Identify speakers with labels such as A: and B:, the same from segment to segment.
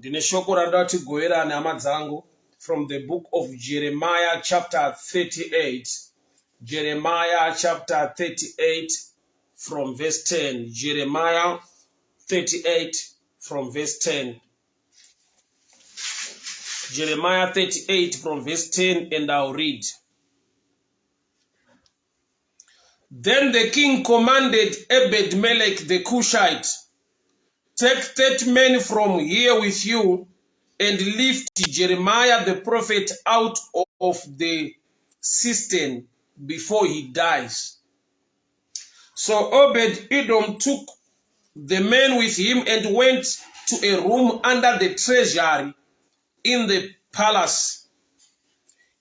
A: Ndine shoko randoda tigoverane hama dzangu from the book of Jeremiah chapter 38. Jeremiah chapter 38 from verse 10. Jeremiah 38 from verse 10. Jeremiah 38 from verse 10 and I'll read. Then the king commanded Ebed-Melech the Cushite, Take 30 men from here with you and lift Jeremiah the prophet out of the cistern before he dies. So Obed-Edom took the men with him and went to a room under the treasury in the palace.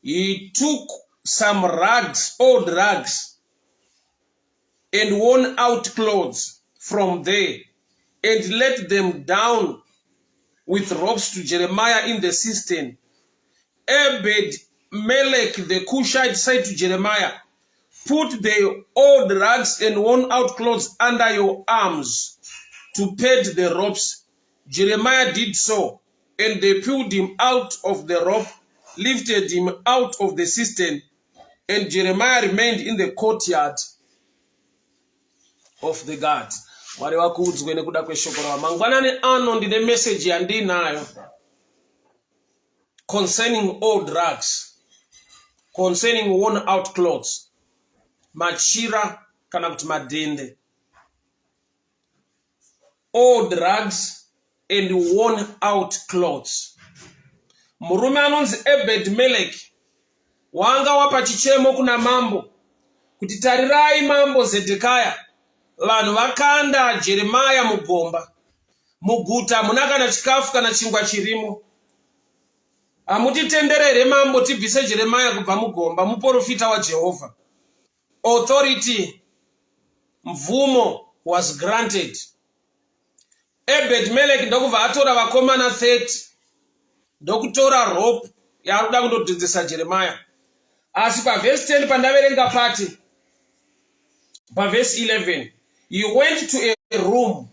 A: He took some rags, old rags, and worn out clothes from there and let them down with ropes to Jeremiah in the cistern. Ebed Melech the Cushite said to Jeremiah, Put the old rags and worn out clothes under your arms to pad the ropes. Jeremiah did so, and they pulled him out of the rope, lifted him out of the cistern, and Jeremiah remained in the courtyard of the guard. Mwari vakuudzwe nekuda kweshoko ravo. Mangwanani ano ndine meseji yandiinayo concerning old rags, concerning worn out clothes, machira kana kuti madhende. Old rags and worn out clothes. Murume anonzi Ebed Melech wanga wapa chichemo kuna mambo kuti tarirai mambo Zedhekaya, vanhu vakanda Jeremaya mugomba, muguta hamuna kana chikafu kana chingwa chirimo. Hamutitendere here mambo tibvise Jeremaya kubva mugomba, muprofita waJehovha? Authority, mvumo was granted. Ebed Melech ndokubva atora vakomana 30 ndokutora rope yaari kuda kundodhonzesa Jeremiah. Asi pavhesi 10 pandaverenga pati pavhesi 11 he went to a room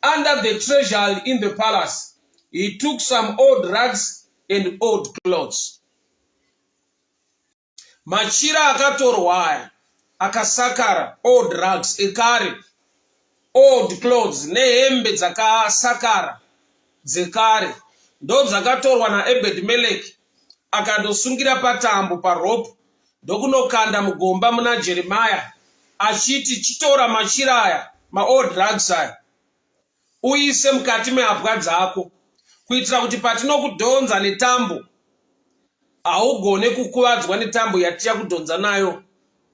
A: under the treasury in the palace. He took some old rags and old clothes. Machira akatorwa aya akasakara, old rags ekare, old clothes nehembe dzakasakara dzekare ndo dzakatorwa naEbed Melech akandosungira patambo parope ndokunokanda mugomba muna Jeremiah achiti chitora machira aya maold rags aya uise mukati mehapwa dzako kuitira kuti patinokudhonza netambo haugone kukuvadzwa netambo yatichakudhonza nayo.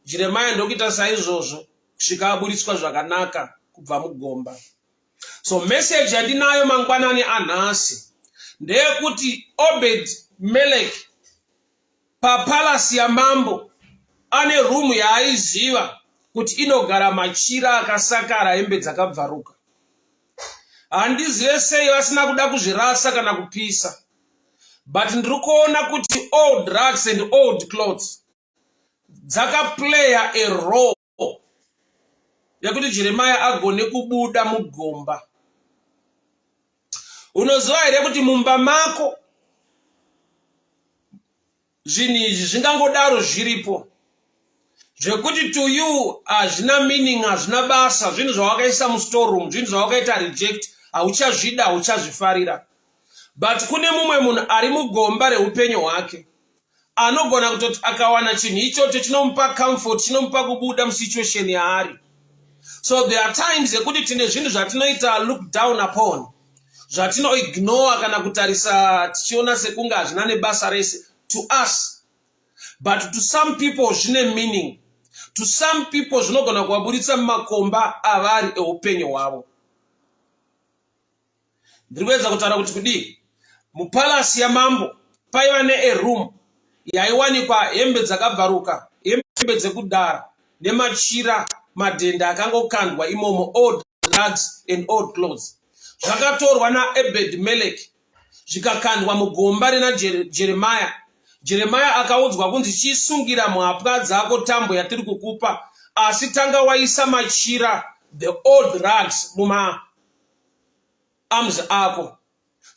A: Jeremiah ndokuita saizvozvo kusvika aburitswa zvakanaka kubva mugomba. So message yandinayo mangwanani anhasi ndeyekuti Obed Melech papalasi yamambo ane rumu yaaiziva kuti inogara machira akasakara, hembe dzakabvaruka. Handizive sei vasina kuda kuzvirasa kana kupisa, but ndiri kuona kuti old rags and old clothes dzakaplaya a role yekuti Jeremiah agone kubuda mugomba. Unoziva here kuti mumba mako zvinhu izvi zvingangodaro zviripo zvekuti to you hazvina meaning, hazvina basa, zvinhu zvawakaisa mustoreroom, zvinhu zvawakaita reject, hauchazvida, hauchazvifarira, but kune mumwe munhu ari mugomba reupenyu hwake anogona kutoti akawana chinhu ichocho chinomupa comfort, chinomupa kubuda musituation yaari. So there are times yekuti tine zvinhu zvatinoita look down upon, zvatinoignore kana kutarisa tichiona sekunge hazvina nebasa rese to us, but to some people zvine meaning. To some people zvinogona kuvaburitsa mumakomba avari eupenyu hwavo. Ndiri kuedza kutaura kuti kudii? Mupalasi yamambo paiva neeroom yaiwanikwa hembe dzakabvaruka, hembe dzekudara nemachira madhenda akangokandwa imomo, old rags and old clothes. Zvakatorwa naEbed Melech zvikakandwa mugomba rina Jeremiah. Jeremiah akaudzwa kunzi chisungira muhapwa dzako tambo yatiri kukupa, asi tanga waisa machira, the old rags, muma arms ako.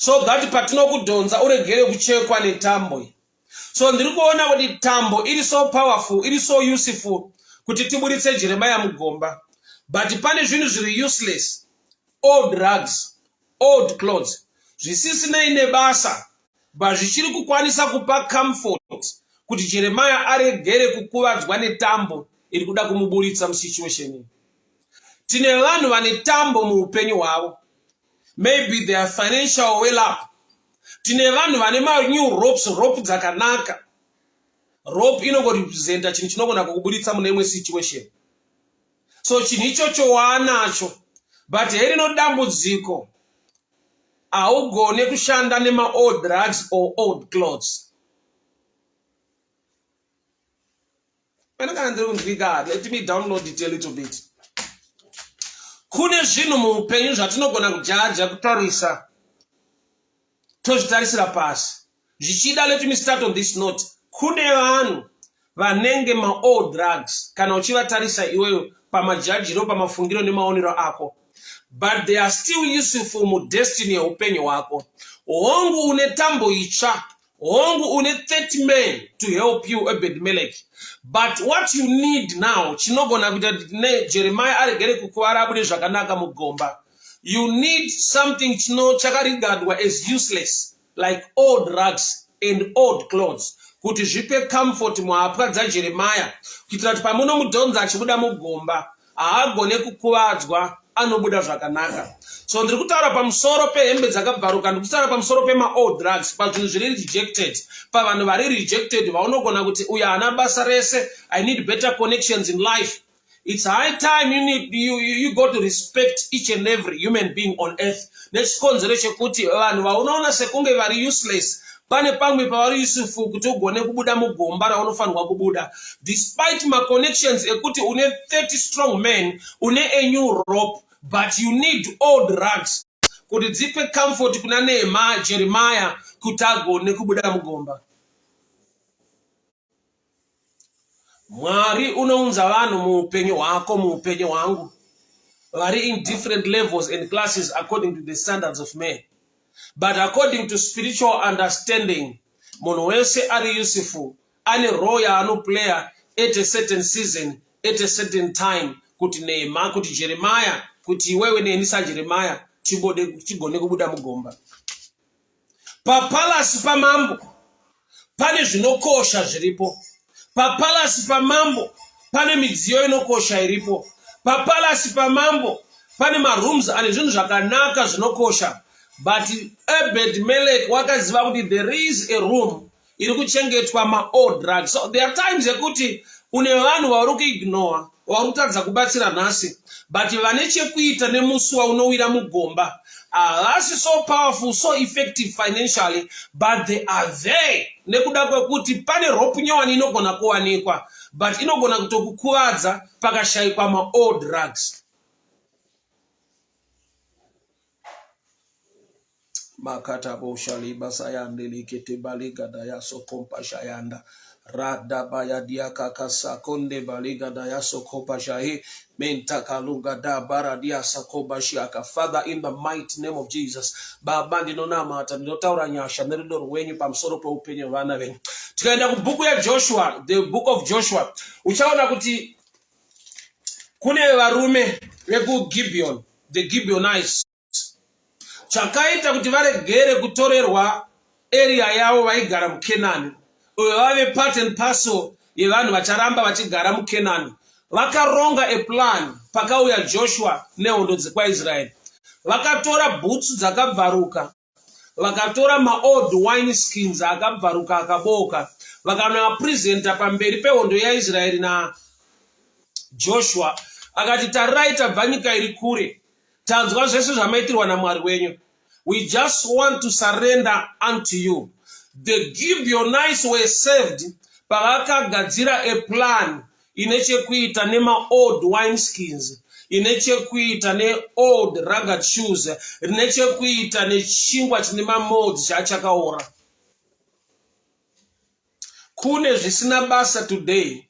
A: so that patinokudhonza uregere kuchekwa netambo iyi. So ndiri kuona kuti tambo iri so powerful, iri so useful kuti tiburitse Jeremiah mugomba, but pane zvinhu zviri useless, old drugs, old clothes, zvisisinei nebasa, but zvichiri kukwanisa kupa comfort kuti Jeremiah aregere kukuvadzwa netambo iri kuda kumuburitsa musituation iyi. Tine vanhu vane tambo muupenyu hwavo, maybe they are financial well up. Tine vanhu vane manew ropes, rope dzakanaka. Rope inongorepresenta chinhu chinogona kukuburitsa mune imwe situation. So chinhu ichocho waanacho, but herino dambudziko: haugone kushanda nemaold drugs or old clothes. Pane kana ndiri kunzwika? Let me download it a little bit. Kune zvinhu muupenyu zvatinogona kujaja, kutarisa, tozvitarisira pasi zvichida. Let me start on this note. Kune vanhu vanenge maold drugs kana uchivatarisa iweyo pamajajiro, pamafungiro nemaonero ako, but they are still useful mudestiny yeupenyu hwako. Hongu, une tambo itsva. Hongu, une 30 men to help you, Ebed Melek, but what you need now, chinogona kuita kuti neJeremiah aregere kukuvara, abude zvakanaka mugomba, you need something chino chakarigadwa as useless, like old drugs and old clothes, kuti zvipe comfort muhapwa dzaJeremiah, kuitira kuti pamunomudhonza achibuda mugomba, haagone kukuvadzwa, anobuda zvakanaka. So ndiri kutaura pamusoro pehembe dzakabvaruka, ndiri kutaura pamusoro pemaold drugs, pazvinhu zviri rejected, pavanhu vari rejected, vaunogona kuti uyo haana basa rese. I need better connections in life. It's high time you got to respect each and every human being on earth, nechikonzero chekuti vanhu vaunoona sekunge vari useless, pane pamwe pavari useful kuti ugone kubuda mugomba raunofanirwa kubuda. Despite maconnections ekuti une 30 strong men, une a new rope, but you need old drugs kuti dzipe comfort kuna Nehema, Jeremiah, kuti agone kubuda mugomba. Mwari unounza vanhu muupenyu hwako, muupenyu hwangu, vari in different levels and classes according to the standards of man, but according to spiritual understanding, munhu wese ari useful, ane role yaanoplaya at a certain season, at a certain time, kuti Nehema, kuti Jeremiah, kuti iwewe neni saJeremiah tigone kubuda mugomba. Papalasi pamambo pane zvinokosha zviripo. Papalasi pamambo pane midziyo inokosha iripo. Papalasi pamambo pane marooms ane zvinhu zvakanaka zvinokosha, but Ebed Melek wakaziva kuti there is a room iri kuchengetwa maold drugs. So there are times ekuti une vanhu vauri kuignore, vari kutadza kubatsira nhasi, but vane chekuita nemusi waunowira mugomba. Havasi so powerful, so effective financially, but they are there nekuda kwekuti pane rope nyowani inogona kuwanikwa, but inogona kutokukuvadza pakashayikwa maold drugs. Makata sayande likete baliga dayaso kompa shayanda rada baya diaka sakonde baliga dayaso kopa shahe menta kalunga da bara dia sakoba shiaka. Father, in the mighty name of Jesus, Baba, ndinonamata, ndinotaura nyasha nerudo rwenyu pamusoro peupenyu hwevana venyu. Tikaenda kubhuku yaJoshua, the Book of Joshua, uchaona kuti kune varume vekuGibeon, the Gibeonites. Chakaita kuti varegere kutorerwa area yavo vaigara muKenani, uyo vave part and parcel yevanhu vacharamba vachigara muKenani, vakaronga a plan. Pakauya Joshua nehondo dzekwaIsraeri, vakatora bhutsu dzakabvaruka, vakatora maold wine skins akabvaruka, akabooka, vakanoapresenta pamberi pehondo yaIsraeri naJoshua. Akati, "Tarirai, tabva nyika iri kure. Tanzwa zvese zvamaitirwa naMwari wenyu. We just want to surrender unto you." The Gibeonites were saved pavakagadzira a plan ine chekuita nemaold wine skins, ine chekuita neold ragged shoes, rine chekuita nechingwa chine mamolds chaachakaora. Kune zvisina basa today,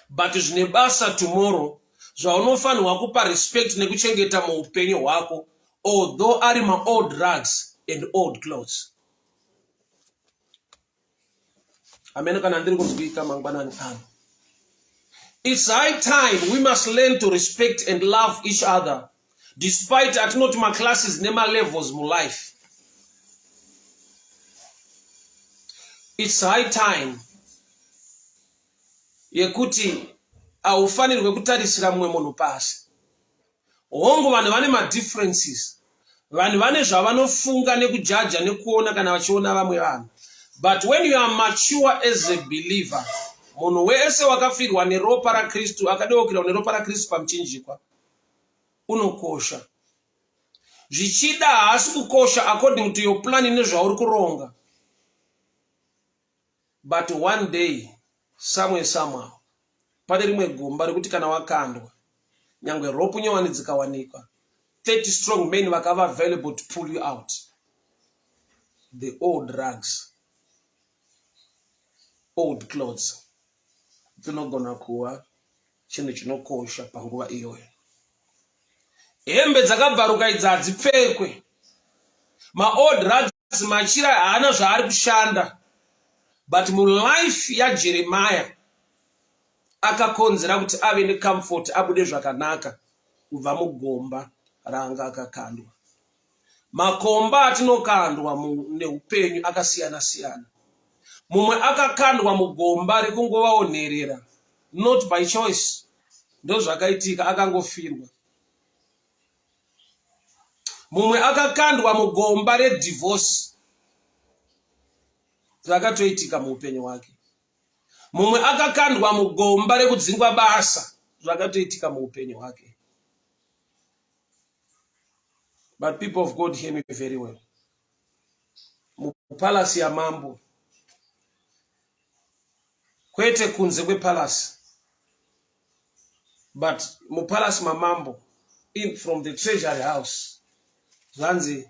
A: but zvine basa tomorrow, zvaunofanirwa kupa respect nekuchengeta muupenyu hwako, although ari maold drugs. and old clothes. Amene kana ndiri kunzwika mangwanani ano. It's high time we must learn to respect and love each other despite atinoti maclasses nemalevels mulife. It's high time yekuti haufanirwe kutarisira mumwe munhu pasi. Hongu vanhu vane madifferences, vanhu vane zvavanofunga nekujaja nekuona kana vachiona vamwe vanhu, but when you are mature as a believer, munhu wese wakafirwa neropa raKristu, akadeukirwa neropa raKristu pamuchinjikwa, unokosha. Zvichida haasi kukosha according to your plan nezvauri kuronga, but one day, somewhere, somehow, pane rimwe gomba rekuti kana wakandwa, nyangwe rope nyowani dzikawanikwa, 30 strong men vakava available to pull you out, the old rags, old clothes dzinogona kuva chinhu chinokosha panguva iyoyo. Hembe dzakabvaruka idzi hadzipfekwe, maold rags, machira haana zvaari kushanda, but mulife yaJeremiah akakonzera kuti ave necomfort, abude zvakanaka kubva mugomba raanga akakandwa. Makomba atinokandwa neupenyu akasiyana siyana. Mumwe akakandwa mugomba rekungovawo nherera, not by choice, ndozvakaitika, akangofirwa. Mumwe akakandwa mugomba redivorce, zvakatoitika muupenyu hwake. Mumwe akakandwa mugomba rekudzingwa basa, zvakatoitika muupenyu hwake. But people of God, hear me very well. Mupalasi yamambo, kwete kunze kwepalasi, but mupalasi mamambo, in from the treasury house, zvanzi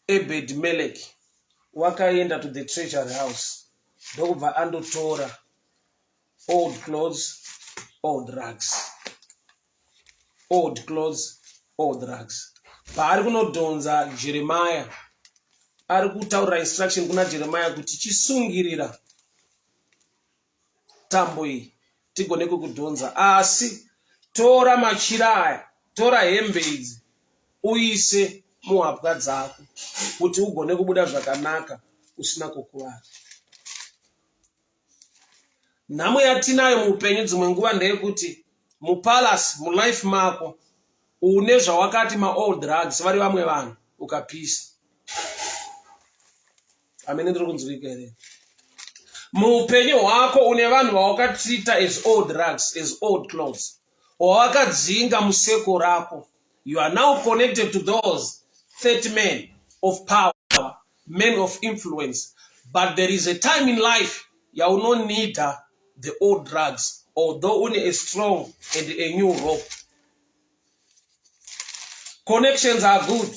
A: Ebed Melek wakaenda to the treasury house, ndokubva andotora old clothes, old rags, old clothes, old rags. Paari kunodhonza Jeremiah, ari kutaurira instruction kuna Jeremiah kuti chisungirira tambo iyi tigone kukudhonza, asi tora machira aya, tora hembe idzi, uise muhapwa dzako kuti ugone kubuda zvakanaka usina kukuvara. Nhamo yatinayo muupenyu dzimwe nguva ndeyekuti mupalasi, mulife mako, une zvawakati maold rags vari vamwe vanhu, ukapisa. Amene ndiri kunzwika here? Muupenyu hwako une vanhu vawakatreata as old rags, as old clothes, wawakadzinga museko rako. You are now connected to those 30 men of power, men of influence, but there is a time in life yaunonida the old rags, although une a strong and a new rope. Connections are good,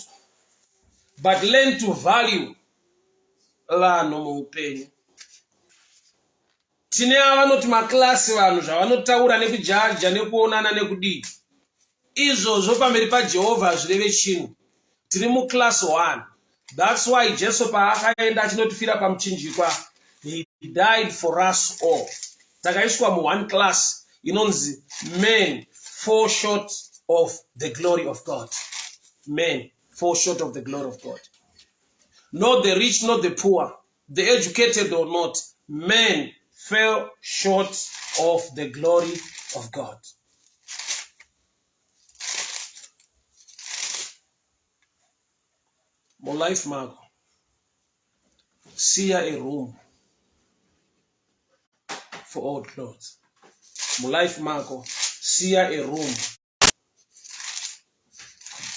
A: but learn to value vanhu muupenyu. Tine avanoti maklasi, vanhu zvavanotaura nekujaja nekuonana nekudii, izvozvo pamberi paJehovha hazvireve chinhu. Tiri muclass 1. That's why Jesu paakaenda achinotifira pamuchinjikwa, he died for us all. Takaiswa muone class inonzi men fall short of the glory of God. Men fall short of the glory of God. Not the rich, not the poor, the educated or not, men fell short of the glory of God. Mulife mako siya a room for old clothes. Mulife mako siya a room,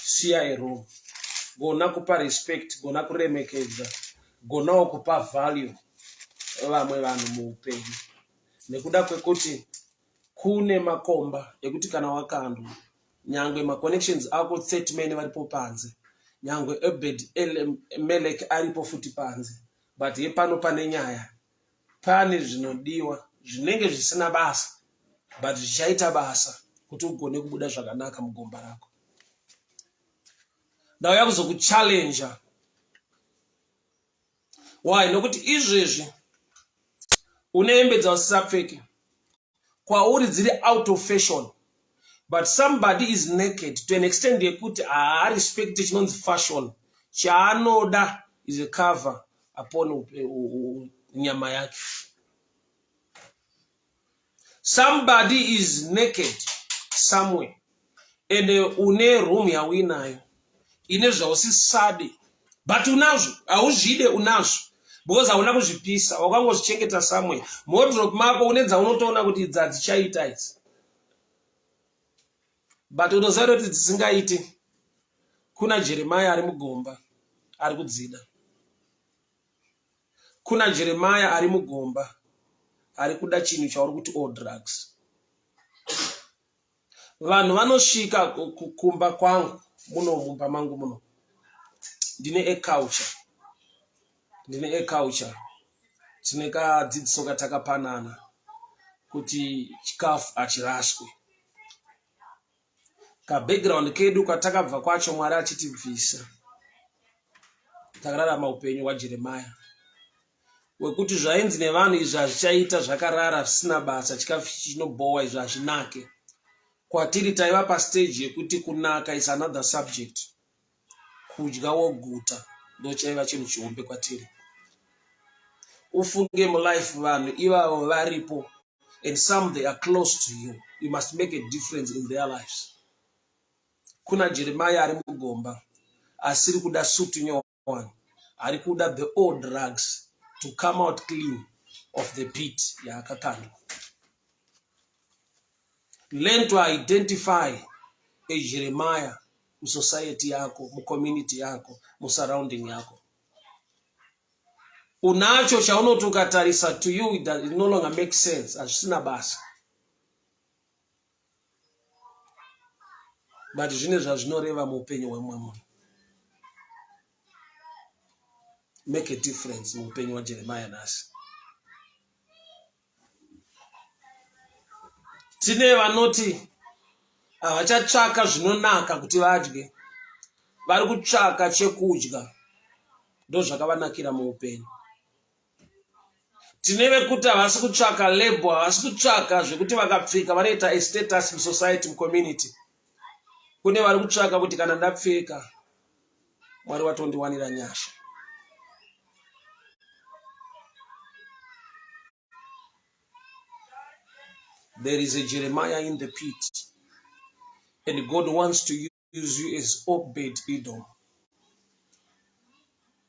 A: siya a room. Gona kupa respect, gona kuremekedza, gonawo kupa value vamwe vanhu muupenyu, nekuda kwekuti kune makomba ekuti kana wakandwa, nyangwe maconnections ako 30 men varipo panze, nyangwe Ebed Melek aripo futi panze, but yepano pane nyaya, pane zvinodiwa zvinenge zvisina basa, but zvichaita basa kuti ugone kubuda zvakanaka mugomba rako. Ndauya kuzokuchallenger. Why? Nokuti izvezvi une hembe dzausisapfeke. Kwauri dziri out of fashion. But somebody is naked to an extent yekuti haarespect chinonzi fashion. Chaanoda is a cover upon nyama yake. Somebody is naked somewhere and une room yauinayo ine zvausisade but unazvo hauzvide unazvo because hauna kuzvipisa wakangozvichengeta somewhere muwardrobe mako une dzaunotoona kuti idzi hadzichaita idzi but unoziva kuti dzisingaiti kuna jeremiah ari mugomba ari kudzida Kuna Jeremiah ari mugomba ari kuda chinhu chauri kuti all drugs. Vanhu vanosvika kumba kwangu muno mumba mangu muno. Ndine a culture. Ndine a culture. Tine kadzidziso katakapanana kuti chikafu hachiraswe. Kabackground kedu kwatakabva kwacho Mwari achitibvisa. Takararama upenyu hwaJeremiah wekuti zvainzi nevanhu izvi hazvichaita zvakarara zvisina basa chikafu chinobhowa izvi hazvinake. Kwatiri taiva pastage yekuti kunaka is another subject. Kudya woguta ndochaiva chinhu chihombe kwatiri. Ufunge mulife vanhu ivavo varipo and some they are close to you you must make a difference in their lives kuna jeremiah ari mugomba asiri kuda sutu nyowani ari kuda the old drugs to come out clean of the pit yaakakandwa learn to identify a jeremiah musociety yako mucommunity yako musurrounding yako unacho chaunoti ukatarisa to you it, does, it no longer makes sense hazvisina basa but zvine zvazvinoreva muupenyu hwemumwe munhu make a difference muupenyu hwajeremiah nhasi Tine vanoti havachatsvaka zvinonaka kuti vadye, vari kutsvaka chekudya, ndozvakavanakira muupenyu. Tine vekuti havasi kutsvaka label, havasi kutsvaka zvekuti vakapfeka vanoita a status musociety, mucommunity. Kune vari kutsvaka kuti kana ndapfeka Mwari watondiwanira nyasha. There is a Jeremiah in the pit, and God wants to use you as Obed Edom,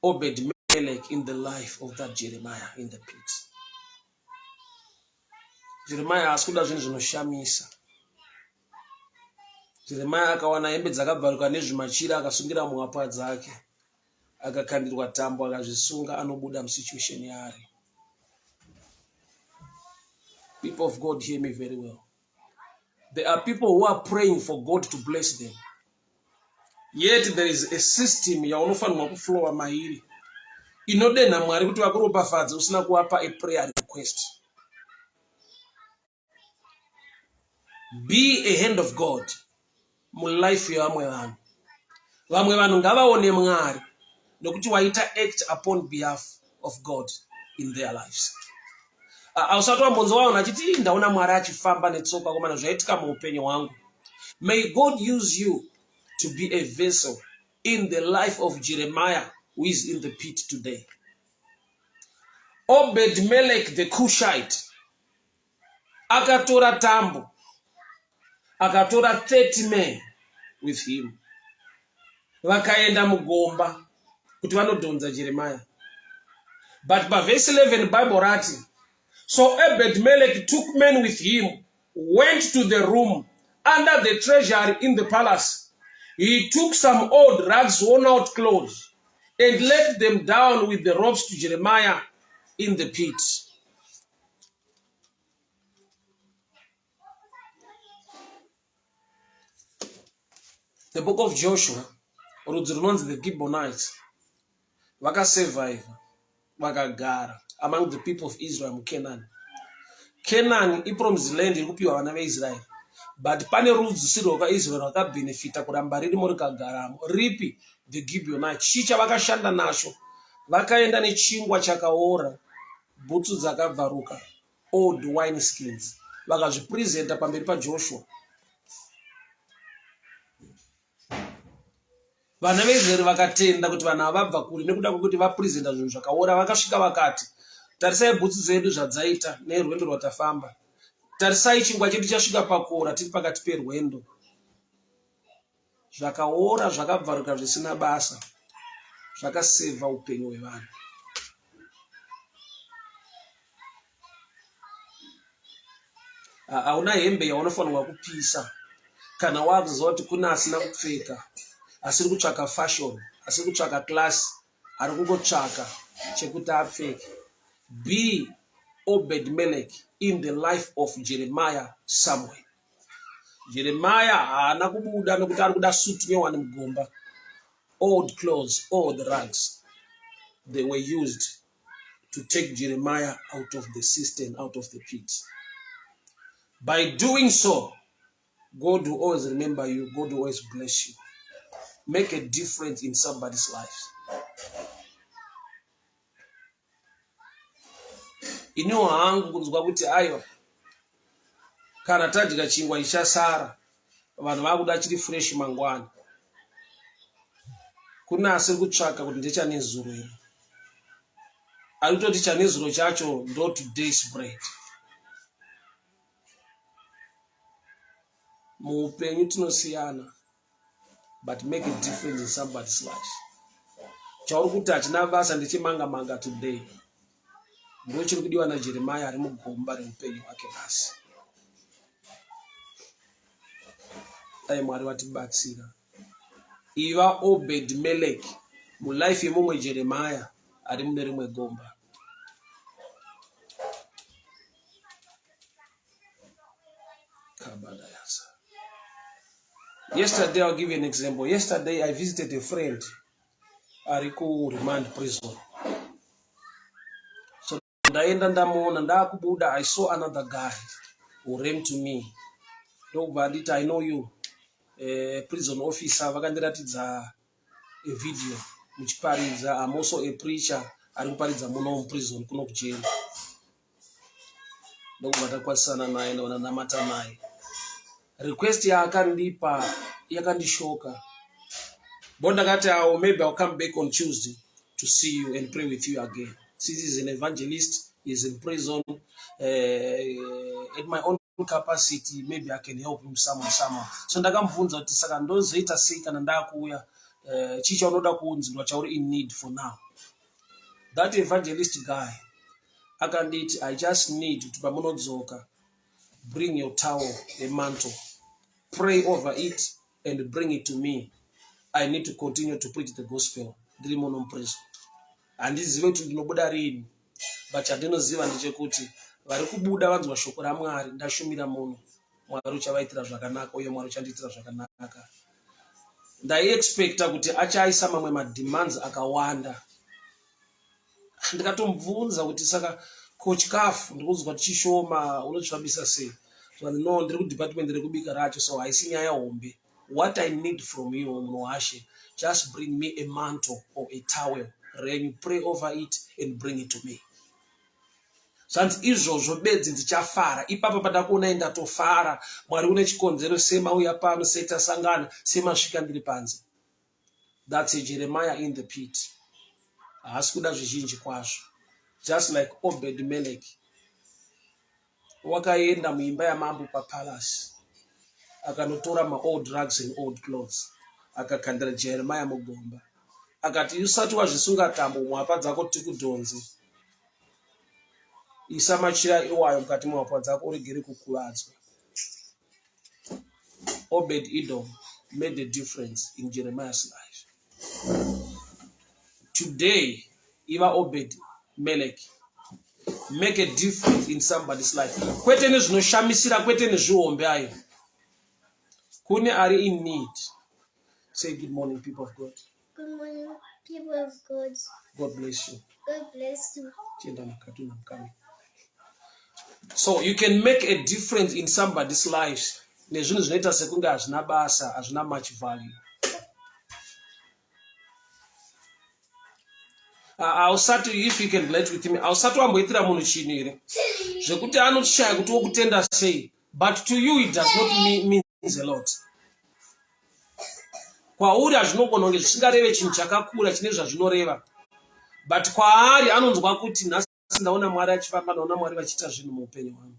A: Obed Melech in the life of that Jeremiah in the pit. Jeremiah haasi kuda zvinhu zvinoshamisa. Jeremiah akawana hembe dzakabvaruka nezvimachira akasungira muhapwa dzake. Akakandirwa tambo akazvisunga anobuda musituation yaari. People of God hear me very well. There are people who are praying for God to bless them. Yet there is a system yaunofanirwa kuflowa mairi inodenha Mwari kuti vakuropafadze usina kuwapa a prayer request. Be a hand of God mulife yevamwe vanhu. Vamwe vanhu ngavaone Mwari nokuti waita act upon behalf of God in their lives. Ausati wambonzwa vanhu achiti ndaona Mwari achifamba netsoka komana zvaitika muupenyu hwangu. May God use you to be a vessel in the life of Jeremiah who is in the pit today. Obed Melech the Cushite akatora tambo akatora 30 men with him vakaenda mugomba kuti vanodhonza jeremiah but pavhesi 11 bible rati so ebed melek took men with him went to the room under the treasury in the palace he took some old rags worn out clothes and let them down with the ropes to jeremiah in the pit The book of Joshua, rudzi runonzi the Gibeonites, vakasurvive vakagara among the people of Israel muCanaan. Canaan ipromised land iri kupiwa vana veIsrael. But pane rudzi rusiri rwakaIsraeri rwakabhenefita kuramba ririmo rikagaramo. Ripi? The Gibeonite. Chii chavakashanda nacho? Vakaenda nechingwa chakaora, bhutsu dzakabvaruka, old wine skins, vakazvipresenta pamberi paJoshua. Vana veIsraeri vakatenda kuti vanhu ava vabva kure nekuda kwekuti vapresenta zvinhu zvakaora. Vakasvika vakati, tarisai bhutsu dzedu zvadzaita nerwendo rwatafamba. Tarisai chingwa chedu chasvika pakuora tiri pakati perwendo. Zvakaora zvakabvaruka zvisina basa zvakasevha upenyu hwevanhu. Hauna hembe yaunofanirwa kupisa kana wakuziva kuti kune asina kupfeka, asiri kutsvaka fashion, asiri kutsvaka class, ari kungotsvaka chekuti apfeke. Be Obed Melech in the life of Jeremiah somewhere. Jeremiah haana kubuda nekuti ari kuda suit nyowani mugomba. Old clothes, old rags, they were used to take Jeremiah out of the cistern, out of the pit. By doing so, God will always remember you. God will always bless you. Make a difference in somebody's life. Iniwo hangu kunzwa kuti aiwa kana tadya chingwa ichasara vanhu vakuda chiri fresh mangwana. Kune asiri kutsvaka kuti ndechanezuro here. Ari kutoti chanezuro chacho ndo today's bread. Muupenyu tinosiyana but make a difference in somebody's life. Chauri kuti hachina basa ndechemanga manga today. Ndo chiri kudiwa naJeremiah ari mugomba reupenyu hwake nhasi. Dai Mwari vatibatsira. Iva Obed Melech mulife yemumwe Jeremiah ari mune rimwe gomba. Kabadayasa. Yesterday, I'll give you an example. Yesterday, I visited a friend ari ku remand prison. So ndaenda ndamuona ndakubuda, I saw another guy who ran to me. Ndokubva anditi, I know you. Prison officer vakandiratidza a video muchiparidza. I'm also a preacher ari kuparidza muno muprison kuno kujeri. Ndokubva takwazisana naye ndobva ndanamata naye. Request yaakandipa yakandishoka. Bo ndakati awo maybe I'll come back on Tuesday to see you and pray with you again. Since he's an evangelist, he's in prison. At my own capacity, maybe I can help him somehow, somehow. So ndakamubvunza kuti saka ndozoita sei kana ndakuuya, chii chaunoda kuunzirwa chauri in need for now. That evangelist guy akanditi, I just need kuti pamunodzoka, bring your towel, a mantle, pray over it and bring it to me. I need to continue to preach the gospel. Ndiri muno muprison. Handizive kuti ndinobuda rini, but chandinoziva ndechekuti vari kubuda vanzwa shoko raMwari, ndashumira muno. Mwari uchavaitira zvakanaka uye Mwari uchandiitira zvakanaka. Ndaiexpecta kuti achaisa mamwe mademands akawanda. Ndikatomubvunza kuti saka ko chikafu ndikunzwa tichishoma unochifambisa sei? Zvikanzi no, ndiri kudepartment rekubika racho, so haisi nyaya hombe. What I need from you munhu washe, just bring me a mantle or a towel renyu, pray over it and bring it to me. Zvanzi izvozvo bedzi ndichafara. Ipapo pandakuonai ndatofara. Mwari une chikonzero semauya pano, setasangana, semasvika ndiri panze. That's a Jeremiah in the pit. Haasi kuda zvizhinji kwazvo. Just like Obed Melech. Wakaenda muimba yamambo papalace. Akanotora ma-old drugs and old clothes. Akakandira Jeremiah mugomba. Akati usati wazvisunga tambo muhapa dzako tikudhonze. Isa machira iwayo mukati muhapwa dzako uregere kukuvadzwa. Obed Edom made a difference in Jeremiah's life. Today, Iva Obed Melech make a difference in somebody's life. Kwete nezvinoshamisira, kwete nezvihombe ayo. Kune ari in need. Say good morning, people of God.
B: Good morning, people of God.
A: God bless you.
B: God bless you.
A: Chienda mukati I'm coming. So you can make a difference in somebody's life. Nezvinhu zvinoita sekunge hazvina basa, hazvina much value. Hausati, if you can relate with me, hausati wamboitira munhu chinhu here zvekuti anoshaya kuti wokutenda sei, but to you it does not means a lot. Kwauri hazvinogona kunge zvisingareve chinhu chakakura chine zvazvinoreva, but kwaari anonzwa kuti nhasi ndaona Mwari achifamba, ndaona Mwari vachiita zvinhu muupenyu hwangu.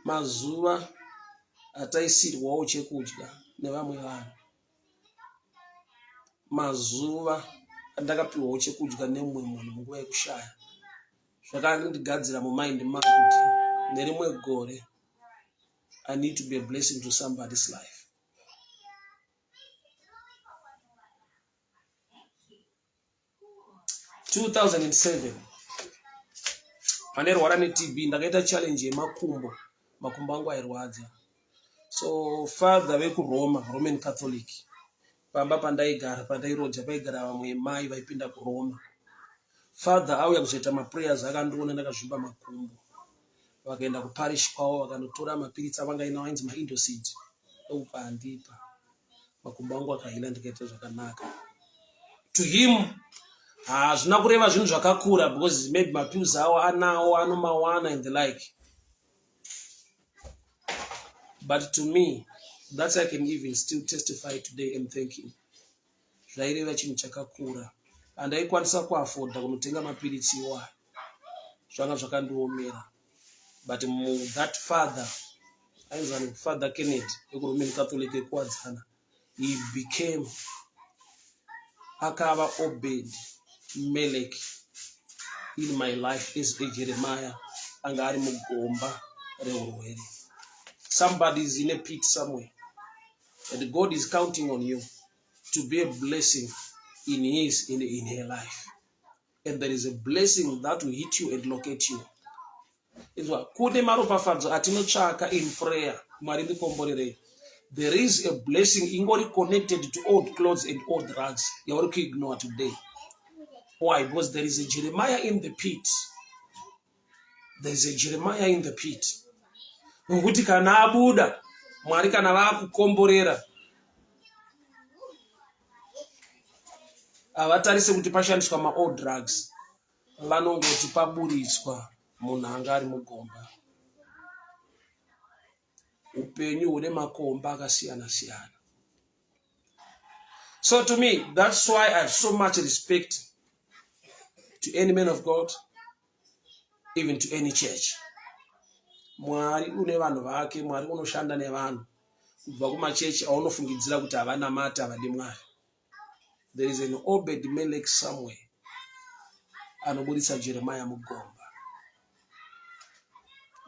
A: Mazuva ataisirwawo chekudya nevamwe vanhu, mazuva andakapiwawo chekudya nemumwe munhu munguva yekushaya, zvakandigadzira mumind mangu kuti nerimwe gore I need to be a blessing to somebody's life. 2007 pandairwara neTB, ndakaita challenge yemakumbo. Makumbo angu airwadza, so father vekuRoma, Roman Catholic, pamba pandaigara, pandairoja, paigara vamwe mai vaipinda kuRoma. Father auya kuzoita maprayers, akandiona ndakazvimba makumbo. Vakaenda kuparish kwavo, vakanotora mapiritsi avanga inawo ainzi maIndocid, ndokubva andipa. Makumbo angu akahila, ndikaita zvakanaka. To him hazvina kureva zvinhu zvakakura because maybe mapills awo anawo, anomawana and the like, but to me, that's I can even still testify today and thank him. Zvaireva chinhu chakakura. Handaikwanisa kuafodha kunotenga mapiritsi iwayo, zvanga zvakandiomera, but that father ainzani Father Kennedy ekuRoman Catholic ekuWadzana, he became, akava Obed Melek in my life as a Jeremiah anga ari mugomba reurwere. Somebody is in a pit somewhere and God is counting on you to be a blessing in his in her life, and there is a blessing that will hit you and locate you. Inzwa, kune maropafadzo atinotsvaka in prayer: Mwari ndikomborerei. There is a blessing ingori connected to old clothes and old drugs yauri kuignore today. Why? Because there is a Jeremiah in the pit. There is a Jeremiah in the pit nokuti kana abuda, Mwari kana vaakukomborera, havatarise kuti pashandiswa maold drugs. Vanongoti paburitswa munhu anga ari mugomba. Upenyu hune makomba akasiyana siyana. So to me, that's why I have so much respect to any man of God, even to any church. Mwari une vanhu vake, Mwari unoshanda nevanhu kubva kumachechi aunofungidzira kuti havanamati, havadi Mwari. There is an Obed Melek somewhere anoburitsa Jeremiah mugomba.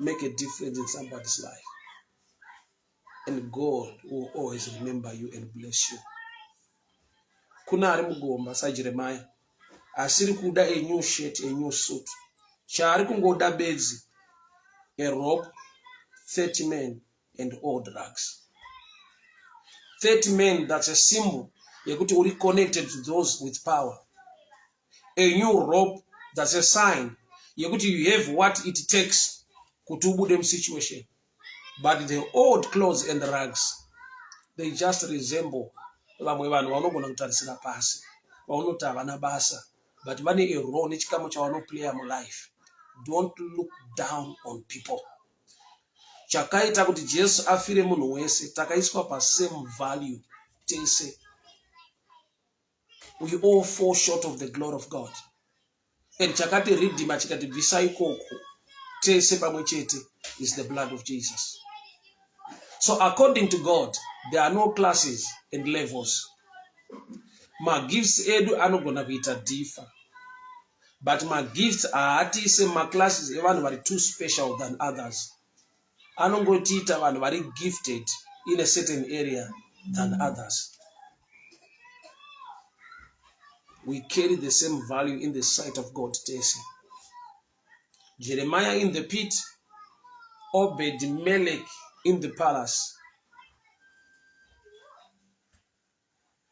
A: Make a difference in somebody's life and God will always remember you and bless you. Kuna ari mugomba saJeremiah asiri kuda a new shirt, a new suit. Chaari kungoda bedzi a rope, 30 men and all drugs. 30 men, that's a symbol yekuti uri connected to those with power. A new rope, that's a sign yekuti you have what it takes kuti ubude musituation. But the old clothes and rags, they just resemble vamwe vanhu vanogona kutarisira pasi, vaunoti havana basa, but vane a role nechikamu chavanoplaya mulife. Don't look down on people. Chakaita kuti Jesu afire munhu wese, takaiswa pasame value tese. We all fall short of the glory of God, and chakati redeema, chikatibvisa ikoko tese pamwe chete is the blood of Jesus. So according to God, there are no classes and levels. Magifts edu anogona kuita differ, but magifts haatiise mumaclasses evanhu vari too special than others. Anongotiita vanhu vari gifted in a certain area than others. We carry the same value in the sight of God tese. Jeremiah in the pit, Obed Melek in the palace,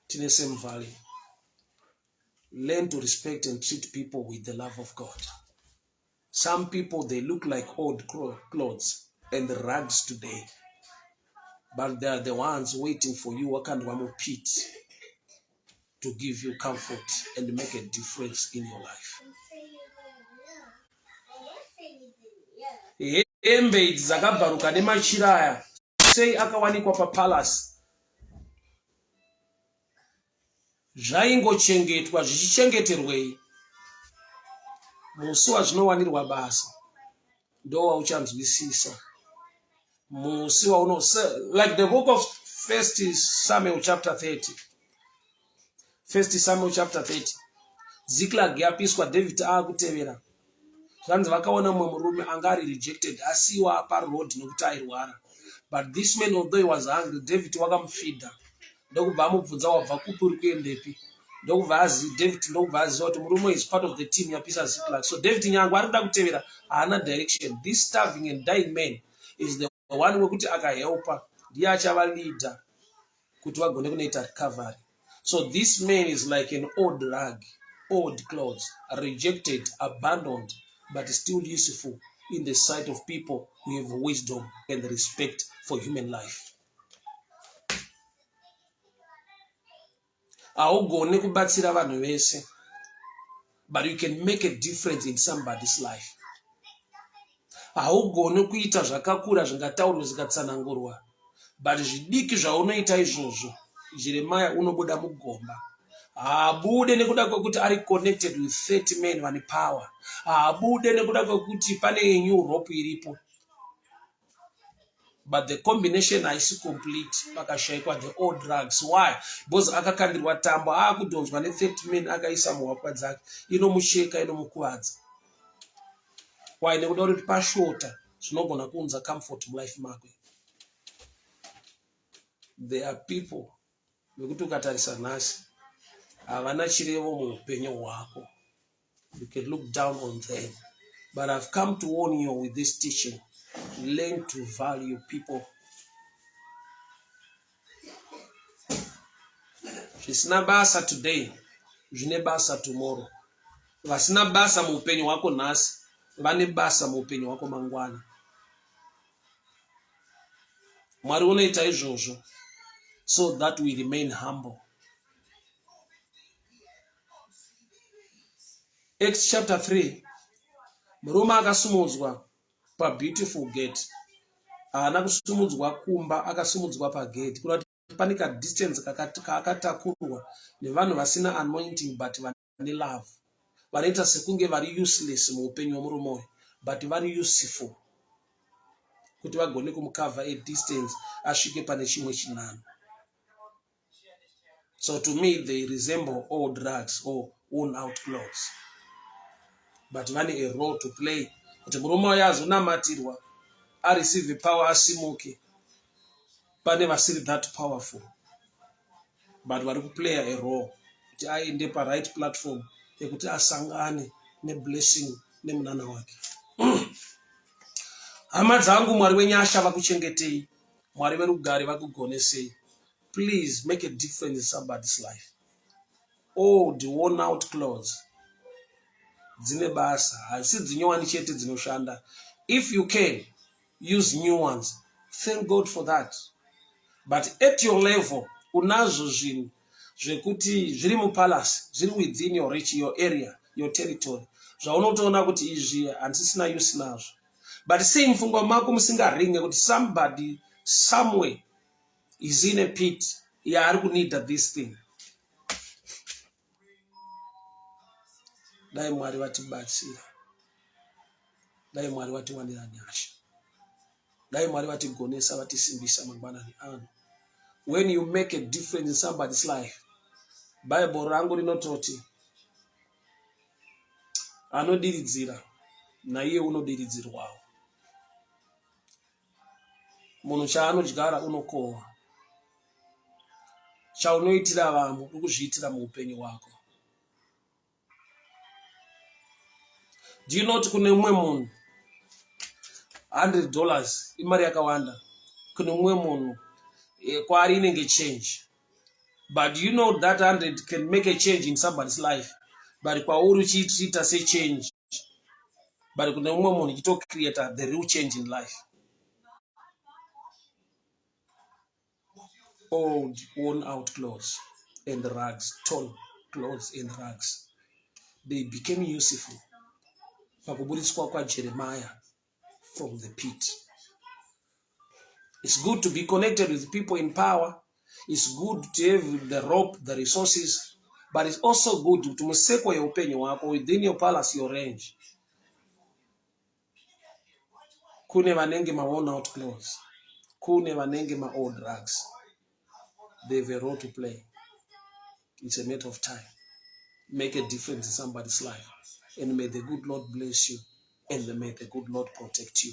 A: tine same value. Learn to respect and treat people with the love of God. Some people they look like old clothes and rags today, but they are the ones waiting for you wakandwa mupit to give you comfort and make a difference in your life. Hembe idzi dzakabvaruka nemachira aya sei akawanikwa papalace Zvaingochengetwa zvichichengeterwei? Musi wazvinowanirwa basa ndowauchanzwisisa. Musi wauno like the book of First Samuel chapter 30. First Samuel chapter 30. Ziklag yapiswa David akutevera. Zvanzi vakaona mumwe murume anga ari rejected asiwa paroad nokuti airwara. But this man although he was hungry, David wakamufidha. Ndokubva amubvunza wabva kupi uri kuendepi. Ndokubva azi David ndokubva aziva kuti murume is part of the team yapisa Ziklag. So David nyangwe ari kuda kutevera haana direction. This starving and dying man is the one wekuti akahelpa ndiye achava leader kuti vagone kunoita recovery so this man is like an old rag old clothes rejected abandoned but still useful in the sight of people who have wisdom and respect for human life haugone kubatsira vanhu vese but you can make a difference in somebody's life haugone kuita zvakakura zvingataurwa zvikatsanangurwa but zvidiki zvaunoita izvozvo jeremaya unobuda mugomba haabude nekuda kwekuti ari connected with 30 men vane power haabude nekuda kwekuti pane new rope iripo but the combination haisi complete pakashaikwa the old drugs why because akakandirwa tambo aakudhonzwa ne30 men akaisa muhwapwa dzake inomucheka inomukuvadza why nekuda kuti pashota zvinogona kuunza comfort mulife makwe there are people vekuti ukatarisa nhasi havana chirevo muupenyu hwako you can look down on them but i've come to warn you with this teaching learn to value people zvisina basa today zvine basa tomorrow vasina basa muupenyu hwako nhasi vane basa muupenyu hwako mangwana mwari unoita izvozvo so that we remain humble Acts chapter 3 murume akasumudzwa pabeautiful gate haana kusumudzwa kumba akasumudzwa pagate kureva kuti pane kadistance kaakatakurwa nevanhu vasina anointing but vane love vanoita sekunge vari useless muupenyu hwemurume uyu but vari useful kuti vagone kumukavha a distance asvike pane chimwe chinhano So to me they resemble all drugs or worn out clothes. But vane a role to play kuti murume uyo azonamatirwa areceive power asimuke pane vasiri that powerful but vari kuplaya a role kuti aende paright platform yekuti asangane neblessing nemunana wake hama dzangu mwari wenyasha vakuchengetei mwari verugare vakugonesei please make a difference in somebody's life old worn out clothes dzine basa hasi dzinyowani chete dzinoshanda if you can use new ones thank god for that but at your level unazvo zvinhu zvekuti zviri mupalace zviri within your reach your area your territory zvaunotoona kuti izvi handisisina use nazvo but sei mupfungwa mako musingaringe kuti somebody somewhere is in a pit yaari kunida this thing dai mwari vatibatsira dai mwari vatiwanira nyasha dai mwari vatigonesa vatisimbisa mangwanani ano when you make a difference in somebody's life bible rangu rinototi anodiridzira naiye unodiridzirwawo munhu chaanodyara unokohwa chaunoitira vamwe uri kuzviitira muupenyu hwako do you know kuti kune mumwe munhu 100 dollars imari yakawanda kune mumwe munhu eh, kwaari inenge change but you know that 100 can make a change in somebody's life but kwauri uchiitreata sechange. But kune mumwe munhu ichitocreata the real change in life. Old worn out clothes and rags, torn clothes and rags, they became useful pakuburitswa kwaJeremiah from the pit. It's good to be connected with people in power. It's good to have the rope, the resources, but it's also good kuti museko yeupenyu hwako, within your palace, your range, kune vanenge maworn out clothes, kune vanenge maold drugs. They have a role to play. It's a matter of time. Make a difference in somebody's life, and may the good Lord bless you, and may the good Lord protect you.